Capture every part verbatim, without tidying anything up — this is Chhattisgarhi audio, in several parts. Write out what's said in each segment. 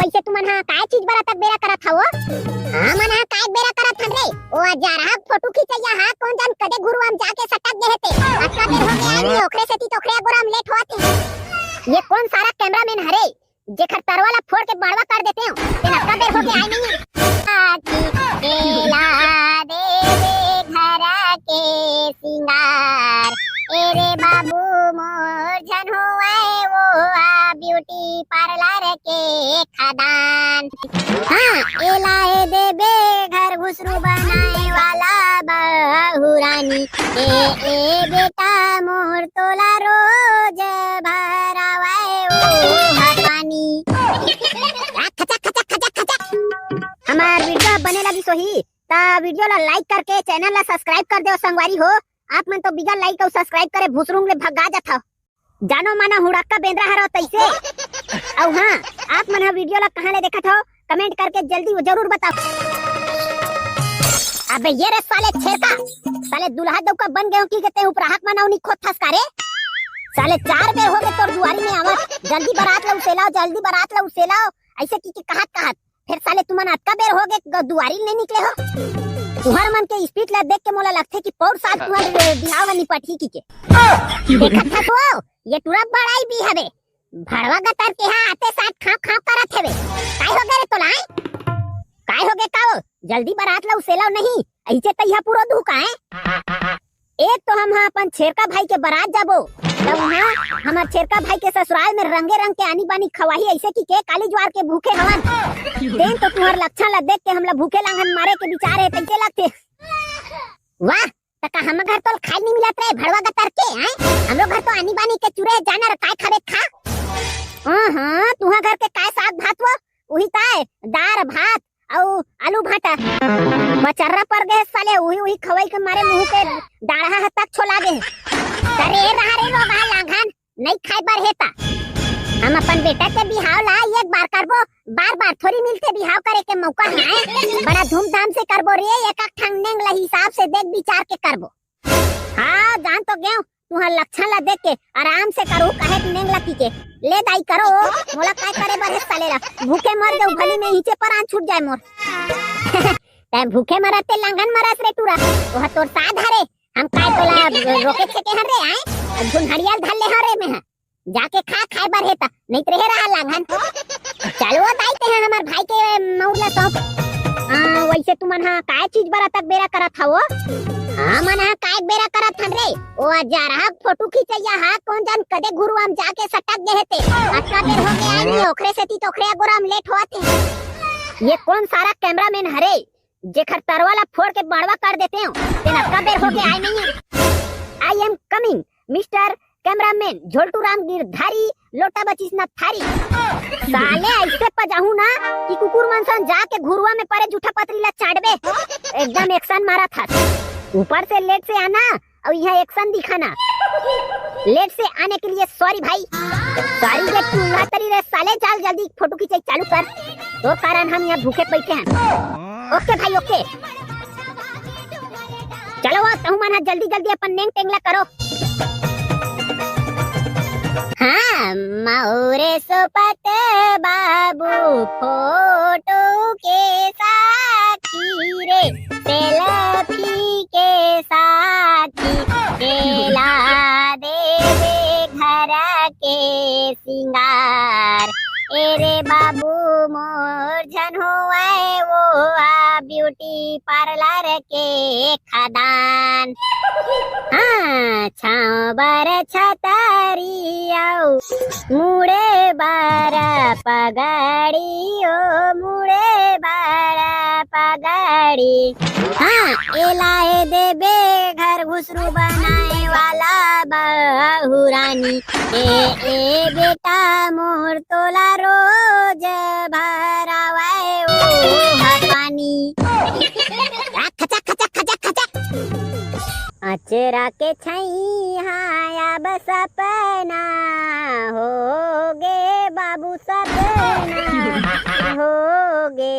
इसे तुमन हा काय चीज बर अतक बेरा करत हवो? हमन हा काय बेरा करत हन रे? ओ अजारहा फोटो खिंचइया हा कोन जान कदे घुरुवा म जाके सटक गे हे ते। अतका बेर हो गे आनी, ओखरे सेती तोखरे अगोरा म लेट होत हे। ये कोन सारा कैमरामैन हरे जेखर तरवा ला फोड़ के बड़वा कर देते हो? तेन अतका बेर हो गे आय नहीं। आखी एला दे दे घर के सिंगार, ए रे बाबू मोर झन होवय वो आ ब्यूटी पार्लर के खदान। हाँ, एला ए देबे घर घुसरू बनाए वाला बहू रानी। ए, ए बेटा मोर तोला रोज भरावय ओ पानी। खचक, खचक, खचक, खचक। हमार वीडियो बने लगी सोही, ता वीडियो ला लाइक करके चैनल ला सब्सक्राइब कर देव संगवारी हो। आप मन तो बिगर लाइक अउ सब्सक्राइब करे भुसरुंग ले भगा जाथव। जानो माना हुड़क्का बेंदरा हरो तैसे। अउ हाँ, आप मन ह वीडियो ला कहाँ ले देखत हो, कमेंट करके जल्दी जरूर बताओ। अबे ये रे साले छेरका, साले दुल्हा दौका बन गए हो कि कहते उपराहक मनाओ नहीं खोद थस का रे। साले चार बेर हो गए तोर दुआरी में आवत, जल्दी बारात ला उसेलाओ, जल्दी बारात ला उसेलाओ, ऐसे की, की कहत कहत फिर साले तुमन अतका बेर हो गए ग-, दुआरी नहीं निकले हो। तुहर मन के स्पीड ला देख के मोला लगथे कि पौर साल तुहर बिहाव ह निपटही की के। देखत हस वो, ये टूरा बड़ाई भी हवे। भड़वा गतर के हा आते साथ खाव खाव करत हवे। काय हो गए रे तोला, आय? काय हो गए का वो? जल्दी बारात ला उसेलाओ नहीं, ऐसे तैहा पूरा दुख आए। एक तो हम हा अपन छेरका भाई के बारात जाबो, तब उहाँ हमर छेरका भाई के ससुराल में रंगे रंग के आनी बानी खवाही, ऐसे की के काली ज्वार के भूखे हवन। तेन तो तुहर लक्षण ला देख के हमला भूखे लांघन मारे के विचार है, तैसे लगथे। वाह, त का हम घर तो खाए नहीं मिलत रहे भड़वा गतर के, हैं? हमरो घर तो आनी बानी के चूरे जाना र काय खाबे खा। हाँ, हाँ, तुहा घर के काय साग भात वो? उही ताय, दार भात, अउ आलू भाटा। बचर्रा पर गए साले, उही, उही खवई के मारे मुंह के डाढ़ा ह तक छोला गे। अरे रहा रे रोगहा लांघन, नहीं खाए बर हे ता। हम अपन बेटा के बिहाव ला एक बार करबो, बार बार थोड़ी मिलथे बिहाव करे के मौका है। बड़ा धूमधाम से करबो रे, एक एक ठन नेंग ला हिसाब से देख विचार के करबो। हाँ, जान तो गेव, तुहर लक्षण ला देख के आराम से करू, काहे के नेंग ला पी के। ले दाई करो, मोला काय करे बर हे साले ला? भूखे मर जाऊ, भली में हिचे परान छूट जाए मोर। तैं भूखे मरत ते लांघन मरस रे टूरा, ओह तोर साध हरे। हम काय तोला रोके छेके हन रे, आए? अब घुनहड़िया धर ले हन रे में हा। जाके खा, खाए बर हे त, नहीं त रहे रहा लांघन। चलो दाई, ते हा हमर भाई के मौर ला सौंप। आ, वैसे तुमन हा काय चीज बर अतक बेरा करत हवो? हमन हा काय बेरा करत हन रे? ओ अजारहा फोटो खिंचैया हा कोन जान कदे घुरुवा म जाके सटक गे हे ते। अतका बेर हो गे आय नहीं, ओखरे सेती तोखरे अगोरा म लेट होत हे। ये कोन सारा कैमरामैन हरे जेखर तरवा ला फोड़ के बड़वा कर देते हो? तेन अतका बेर हो गे आय नहीं। I am coming, Mister Cameraman, झोलटू Ram Girdhari, लोटा बचिस ना थारी। साले ऐसे पजाहू ना कि कुकुर मन सन जाके घुरुवा में परे जूठा पतरी ला चाटबे। एकदम एक्शन मारत हस। ऊपर से लेट से आना अउ यहाँ एक्शन दिखाना। लेट से आने के लिए सॉरी भाई। सॉरी गे टूल्हा तरी रे साले, चल जल्दी फोटो खींचे चालू कर। तोर कारण हम यहाँ भूखे बैठे हैं। ओके भाई, ओके। चलो वो तहु मन हा जल्दी जल्दी अपन नेंग टेंग ला करो। हाँ, मौरे सोपत बाबू फोटो के साथी रे, सेल्फी के साथी, केला दे दे घर के सिंगार। ए रे बाबू मोर झन होवय वो आ ब्यूटी पार्लर के खदान। हाँ, छाँव बर छतरी अउ मुड़े बर पगड़ी ओ, मुड़े बर पगड़ी। हाँ, एला ए देबे घर घुसरू बनाए वाला बहू रानी। ए, ए बेटा मोर तोला रोज भरावय ओ पानी। खचक, खचक, खचक, खचक। अचरा के छैहा अब सपना हो गे बाबू, सपना हो गे।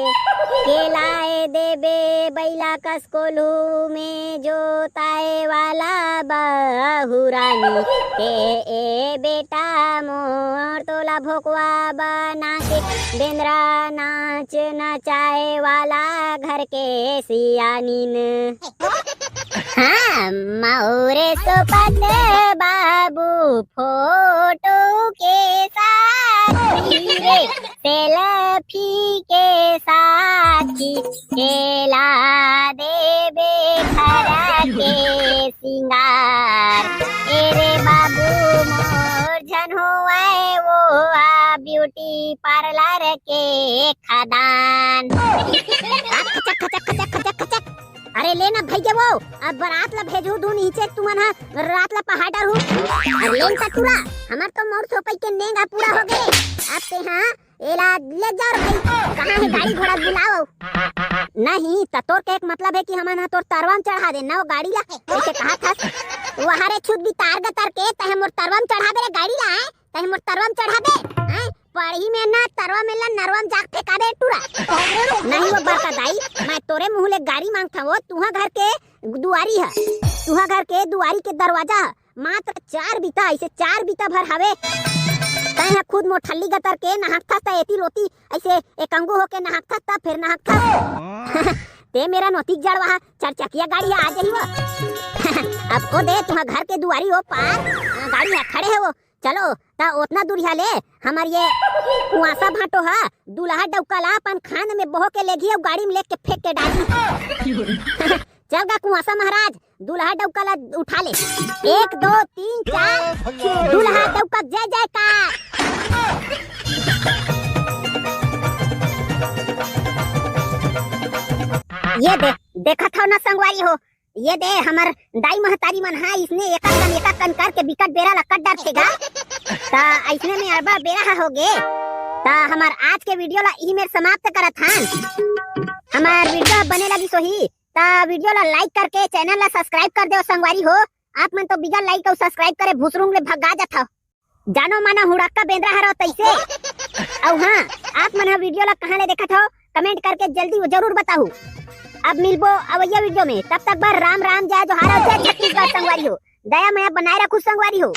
केला ए देबे बइला कस कोल्हू में जोताए वाला बहुरानी के ए बेटा मोर, तोला भोकवा बना के बेंदरा नाच नचाए वाला घर के सियानिन। हाँ, मौरे सोपत बाबू फोटो के साथ रे, सेल्फी के साथ केला देबे घर के सिंगार। ए रे बाबू मोर झन होवय वो आ ब्यूटी पार्लर के खदान। खचक, खचक, खचक, खचक, खचक। अरे ले ना भैया वो, अब बारात ला भेजू दू नीचे, तुमन हा रात ला पहाड़ डरहू। अरे लेन ता टूरा, हमर तो मौर सोपई के नेंग हा पूरा हो गे। अब ते हाँ एला ले जा रे भाई, कहाँ हे गाड़ी घोड़ा बुलाओ। नहीं त तोर के एक मतलब है कि हमन हा तोर तरवा में चढ़ा दे ना वो गाड़ी ला, ऐसे कहा था। वहाँ रे छुत भी तार गतर के तहे मोर तरवा में चढ़ाबे रे गाड़ी ला, हैं? तहे मोर तरवा में चढ़ाबे, हैं? पढ़ी में ना तरवा में ला नरवा में जाके फेंका दे टूरा। नहीं वो बड़का दाई, मैं तोरे मुँह ले गाड़ी मांगता वो, तुहा घर के दुआरी है, तुहा घर के दुआरी के दरवाजा है, मात्र चार बीता, ऐसे चार बीता भर हवे। तैं ह खुद मोठल्ली गतर के नहाकथस त एती लोती ऐसे एकंगू होके नहाकथस त फिर नहाकथस। ते मेरा नोतिक जड़वा चरचकिया गाड़ी आ जाही वो। अब को दे तुहा घर के दुआरी हो पार, गाड़ी ह खड़े है वो। चलो त ओतना दूरिहा ले हमर ये कुआसा भाटो ह दूल्हा डौका ला अपन खांद में बोह के लेगी अउ गाड़ी में लेके फेंक के डाली। चल गा कुआसा महाराज, दूल्हा डौका ला उठा ले। एक, दो, तीन, चार। दूल्हा डौका जय जयकार। ये दे, देखत हव ना संगवारी हो, ये दे हमर दाई महतारी मन हा इसने एका कन एका कन करके बिकट बेरा ला कट डरथे गा। त अइसने में अड़बड़ बेरा हा होगे। त हमर आज के वीडियो ला इही मेर समाप्त करत हन। हमर वीडियो बने लगिस होही त वीडियो ला like करके चैनल ला subscribe कर देव संगवारी हो। आप मन तो बिगर like अउ subscribe करे भुसरुंग ले भगा जाथव। जानो माना हुड़क्का बेंदरा हरव तइसे। अउ हाँ, आप मन ह वीडियो ला कहाँ ले देखत हव, comment करके जल्दी जरूर बताहू। अब मिलबो अवइया वीडियो में, तब तक बर राम राम, जय जोहार अउ जय छत्तीसगढ़ संगवारी हो। दया मया बनाए रखू संगवारी हो।